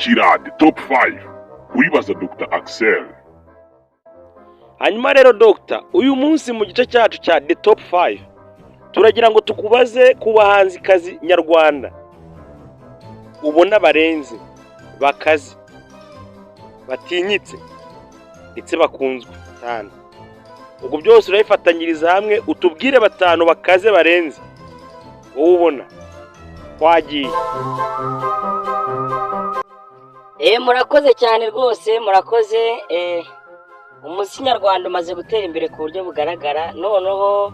Kurikira The Top 5 kuri Baza Dr Axel. Hanyuma rero Dogita, uyu munsi mu gice cyacu cya The Top 5 turagira ngo tukubaze ku bahanzikazi nyarwanda ubona barenze, bakaze, batinyitse ndetse bakunzwe cyane. Ubwo byose urabifatanyiriza hamwe, utubwire batanu bakaze barenze wowe ubona. Twagiye. Murakoze cyane rwose, murakoze. Umuziki nyarwanda umaze gutera imbere ku buryo bugaragara. Noneho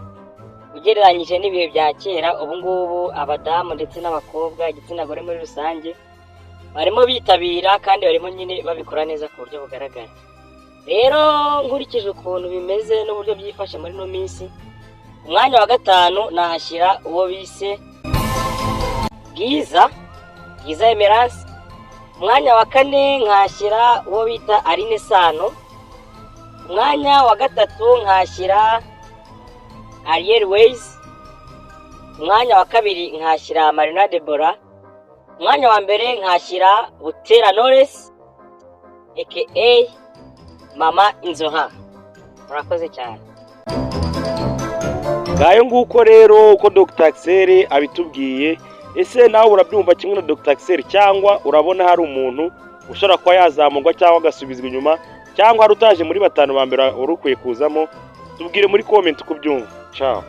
ugereranyije n'ibihe bya kera, ubu ngubu abadamu ndetse n'abakobwa, igitsina gore muri rusange, barimo bitabira kandi barimo nyine babikora neza ku buryo bugaragara. Rero nkurikije ukuntu bimeze n'uburyo byifashe muri ino minsi, umwanya wa gatanu nahashyira uwo bise Bwiza, Bwiza Emerance. Umwanya wa kane nkashyira uwo bita Aline Sano. Umwanya wa gatatu nkashyira Ariel Wayz. Umwanya wa kabiri nkashyira Marina Deborah. Umwanya wa mbere nkashyira Butera Knowless aka Mama Inzoha. Murakoze cyane. Ngayo nguko rero uko Dr Axel abitubwiye. Ese nawe urabyumva kimwe na Dr Axel, cyangwa urabona hari umuntu ushobora kuba yazamurwa cyangwa agasubizwa inyuma, cyangwa hari utaje muri batanu ba mbere wari ukwiye kuzamo? Tubwire muri comment uko ubyumva. Ciao.